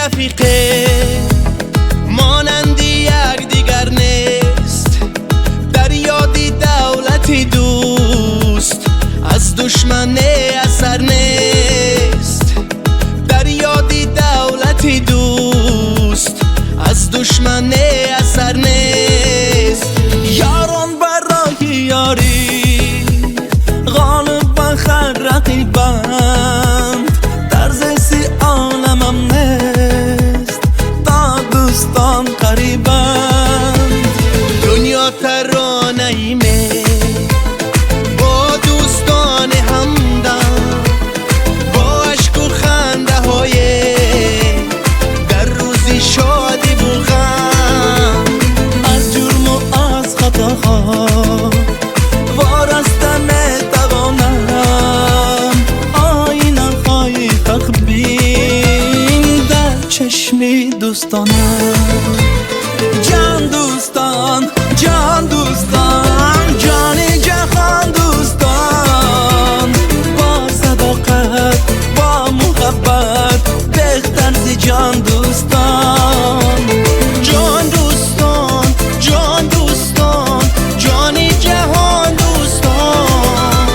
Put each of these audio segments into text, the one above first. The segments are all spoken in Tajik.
Рафиқе монанди якдигар нест, дар ёди давлати дӯст аз душмане асар нест, дар ёди давлати дӯст аз душмане асар нест. Ёрон барои ёрӣ ғолиб ба ҳар рақибанд, тарзи оламам нест то дӯстон қарибанд. Дунё таронаи меҳр бо дӯстони ҳамдам, бо ашку хандаҳое дар рӯзи шодиву ғам. Аз ҷурму аз хатоҳо вораста метавонам, оинаҳои ҳақбин дар чашми дӯстонам. Ҷон дӯстон, ҷон дӯстон, ҷони ҷаҳон дӯстон, бо садоқат, бо муҳаббат беҳтар зи ҷон дӯстон. Ҷон дӯстон, ҷон дӯстон, ҷони ҷаҳон дӯстон,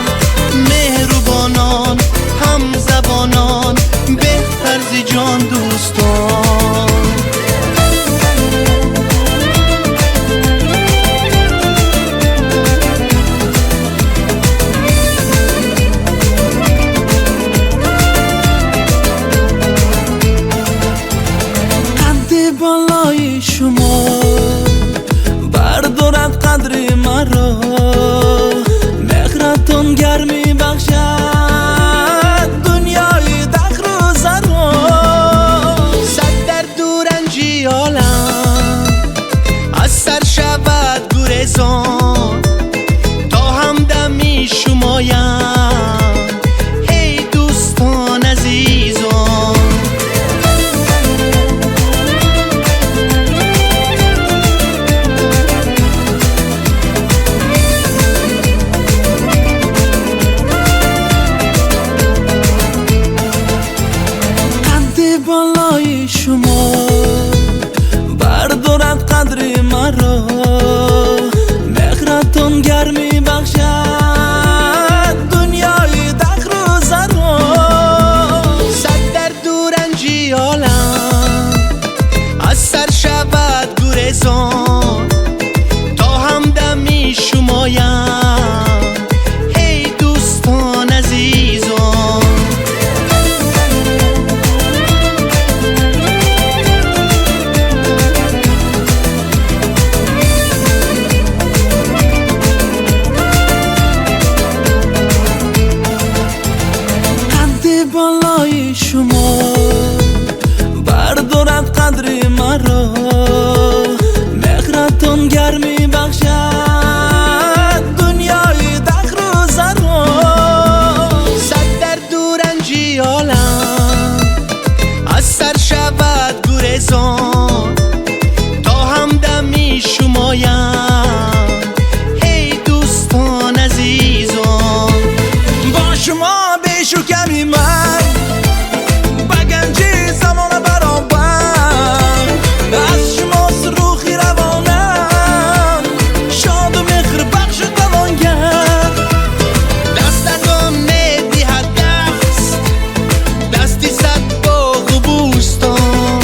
меҳрубонон, ҳамзабонон, беҳтар зи ҷон дӯстон. Қадди болои шумо бардорад қадри маро, меҳратон гармӣ бахшад дунёи дахру заро. Сад дарду ранҷи олам аз сар шавад гурезон, то ҳамдами шумоям эй дӯстон азизон. Қадди болои шумо бардорад қадри маро, меҳратон гармӣ бахшад дунёи дахру заро. Сад дарду ранҷи олам аз сар шавад гурезон, то ҳамдами шумоям эй дӯстон азизон. Қадди болои шумо бардорад қадри маро, меҳратон гармӣ бахшад дунёи дахру заро. Сад дарду ранҷи олам аз сар шавад гурезон, то ҳамдами шумоям эй дӯстон азизон. Бо шумо бешу ками ман ба ганҷи замона баробар, аз шумост рӯҳи равонам шоду меҳрбахшу тавонгар. Дастатон медиҳад даст, дасти сад боғу бӯстон,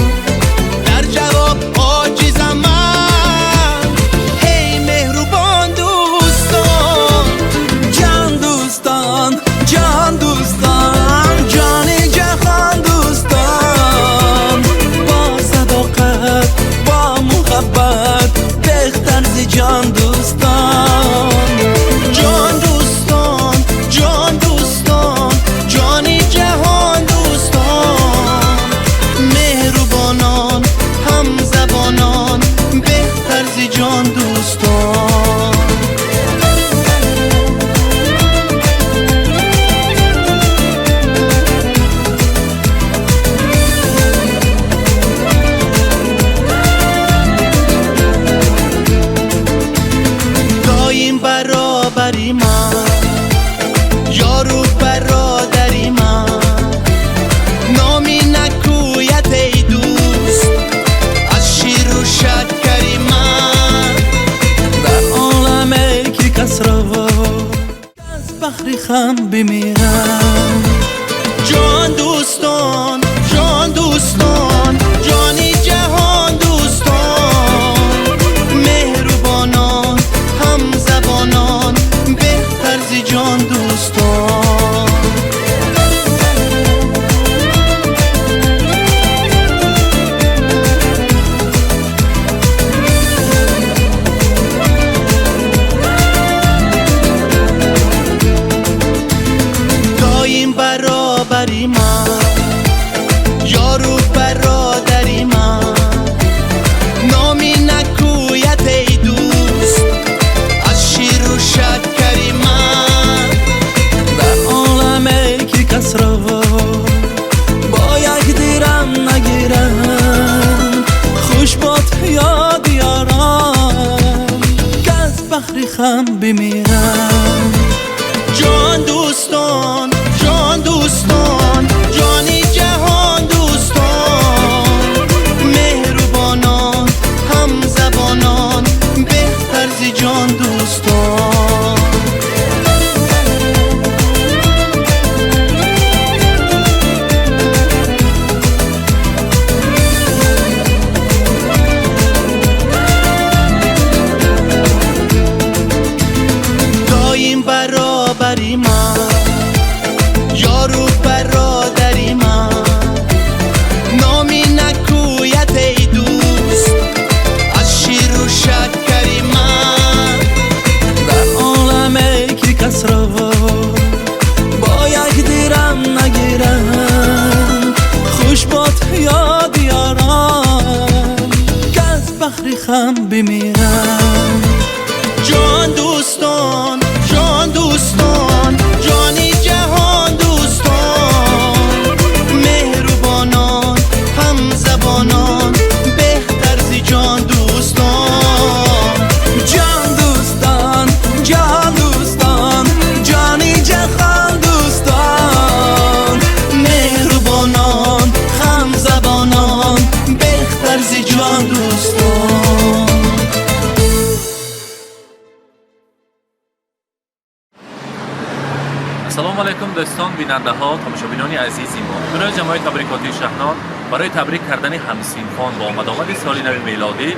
Бинандаҳо, тамошобинони азизи мо, имрӯз ҷамоаи табрикотии Шаҳнон барои табрик кардани ҳамсинфон бо омадомади соли нави мелодӣ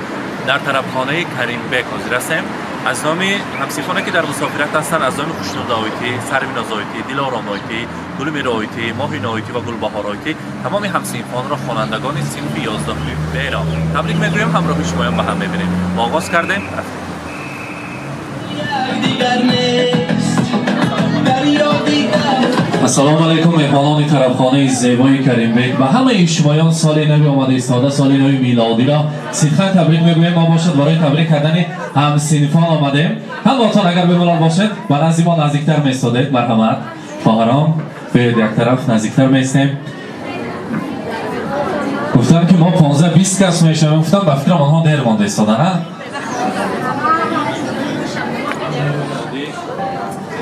дар тарабхонаи Каримбек ҳозир ҳастем. Аз номи ҳамсинфоне, ки дар мусофират ҳастанд, аз номи Хушнудоитӣ, Сарвинозоитӣ, Дилоромоитӣ, Гулмироитӣ, Моҳиноитӣ ва Гулбаҳороитӣ тамоми ҳамсинфонро, хонандагони синфи 11 Б-ро табрик мегӯем. Ҳамроҳи шумоён ба ҳам мебинем. Мо оғоз кардем, рафтем. Дигар нест дарё дигар. Ассалому алайкум, меҳмонони тарабхонаи зебои Каримбек. Ба ҳамаи шумоён соли нави омада истода, соли нави милодиро сидқан табрик мегӯем. Мо бошад барои табрик кардани ҳамсинфон омадем. Ҳамаотон агар бемалол бошед, ба назди мо наздиктар меистодед. Марҳамат, хоҳарон, биёед, як тараф наздиктар меистем. Гуфтам, ки мо 15-20 кас мешавем. Гуфтам, ба фикрам, онҳо дер монда истодан.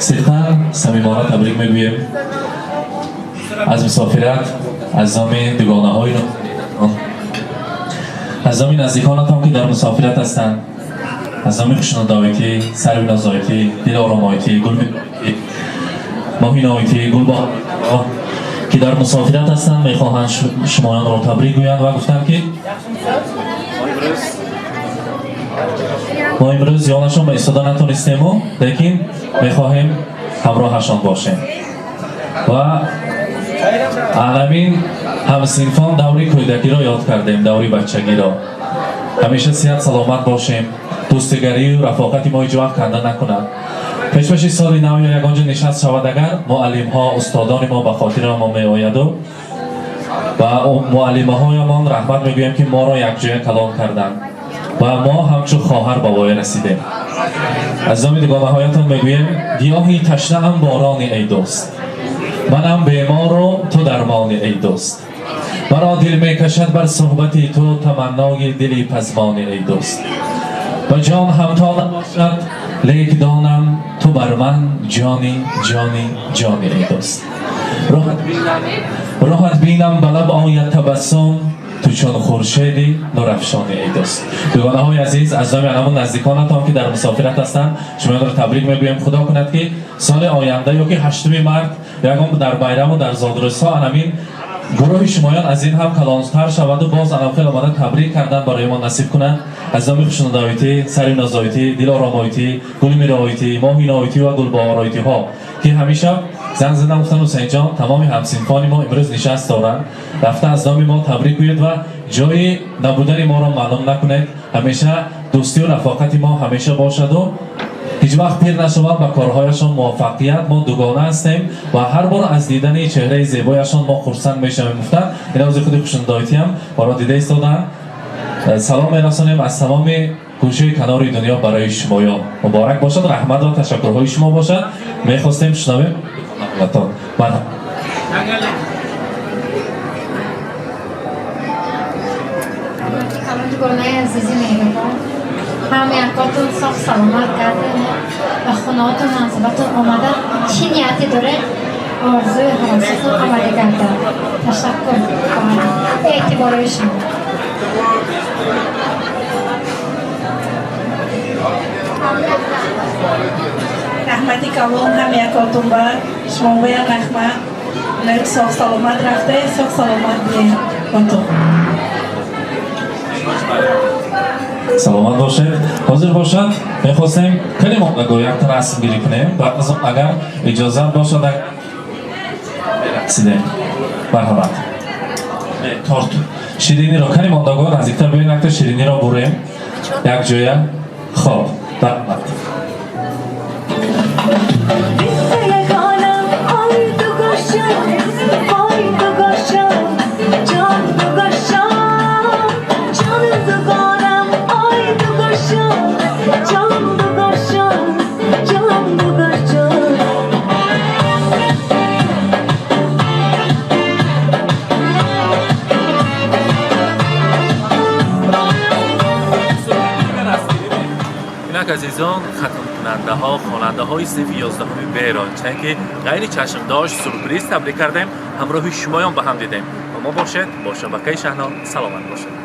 Сидқан самимона табрик мегӯем аз мусофират, аз номи дугонаҳои, аз номи наздиконатон, ки дар мусофират ҳастанд, аз номи Хушнудоитӣ, Сарвинозоитӣ, Дилоромоитӣ, Гулмироитӣ, Моҳиноитӣ, Гулбоҳ, ки дар мусофират ҳастанд, мехоҳанд шумоёнро табрик гӯянд ва гуфтанд, ки мо имрӯз ёнашон ба истода натонистему, лекин мехоҳем ҳамроҳашон бошем. Ва анамин ҳамсинфон даври кӯдакиро ёд кардем, даври бачагиро. Ҳамеша сиҳат саломат бошем, дӯстигарию рафоқати мо ҳеҷ вақт канда накунад. Пешпеши соли нав ё ягон ҷо нишаст шавад, агар муаллимҳо, устодони мо ба хотири мо меояду ба муаллимаҳоямон раҳмат мегӯем, ки моро якҷоя калон карданд ва мо ҳамчун хоҳар ба воя расидем. Аз номи дугонаҳоятон мегӯем: гиёҳи ташнаам борони, эй дӯст, манам бемору ту дармони, эй дӯст. Маро дил мекашад бар суҳбати ту, таманнои дили пазмони, эй дӯст. Ба ҷон ҳамто набошад, лек донам, ту бар ман ҷони, ҷони, ҷони, эй дӯст. Роҳат бинам, ба лаб ояд табассум, ту чун хуршеди нурафшони, эй дӯст. Дугонаҳои азиз, аз номи анамон наздиконатон, ки дар мусофират ҳастанд, шумоёнро табрик мегӯем. Худо кунад, ки соли оянда ё ки 8 март, ягон дар байраму дар зодрӯзҳо анамин гурӯҳи шумоён аз ин ҳам калонтар шаваду боз анамхел омада табрик кардан барои мо насиб кунанд. Аз номи Хушнудоитӣ, Саринозоитӣ, Дилоромоитӣ, Гулмироитӣ, Моҳиноитӣ ва Гулбаҳороитиҳо, ки ҳамеша занг задам, гуфтан: «Ҳусейнҷон, тамоми ҳамсинфони мо имрӯз нишаст доранд, рафта аз номи мо табрик гӯед ва ҷои набудани моро маълум накунед. Ҳамеша дӯстию рафоқати мо ҳамеша бошаду ҳеҷ вақт пир нашаванд, ба корҳояшон муваффақият. Мо дугона ҳастем ва ҳар бор аз дидани чеҳраи зебояшон мо хурсанд мешавем», гуфтанд. Ин авзи худи Хушнудоитиам моро дида истоданд. Салом мерасонем аз тамоми гӯшаи канори дунё барои шумоён. Муборак бошад, раҳмат ва ташаккурҳои шумо бошад. Мехостем шунавем. Марҳамат. Дугонаи азизи меҳрубон, ҳамаякотон соғ саломат гардед, ба хонаотон, манзилатон омада, чӣ нияте доред, орзуи ҳавасатон амалӣ гардад. Ташаккур ба эътиборои шумо. Раҳмати калон ҳамаякотон ба шумоям, раҳмат. Соғ саломат рафта, соғ саломат бием котон. Саломат бошед. Ҳозир бошад, мехостем кале мондаго якта расмгирӣ кунем, баъд аз он, агар иҷозат бошад, мерақсидем. Марҳамат, торт, шириниро кани мондаго наздиктар биёед, якта шириниро бурем якҷоя. Хоб, марҳамат. Ягонам, ой дугошам, ой дугошам, ҷон дугошам, ҷон дугонам, ой дугошам, ҷон дугошам, ҷон дугошам. Инак, азизон, хатмкунандаҳо, хонандаҳои синфи 11 Б-ро чунки ғайри чашмдошт сюрприз табрик кардем, ҳамроҳи шумоён ба ҳам дидем. Бо мо бошед, бо шабакаи Шаҳнон. Саломат бошед.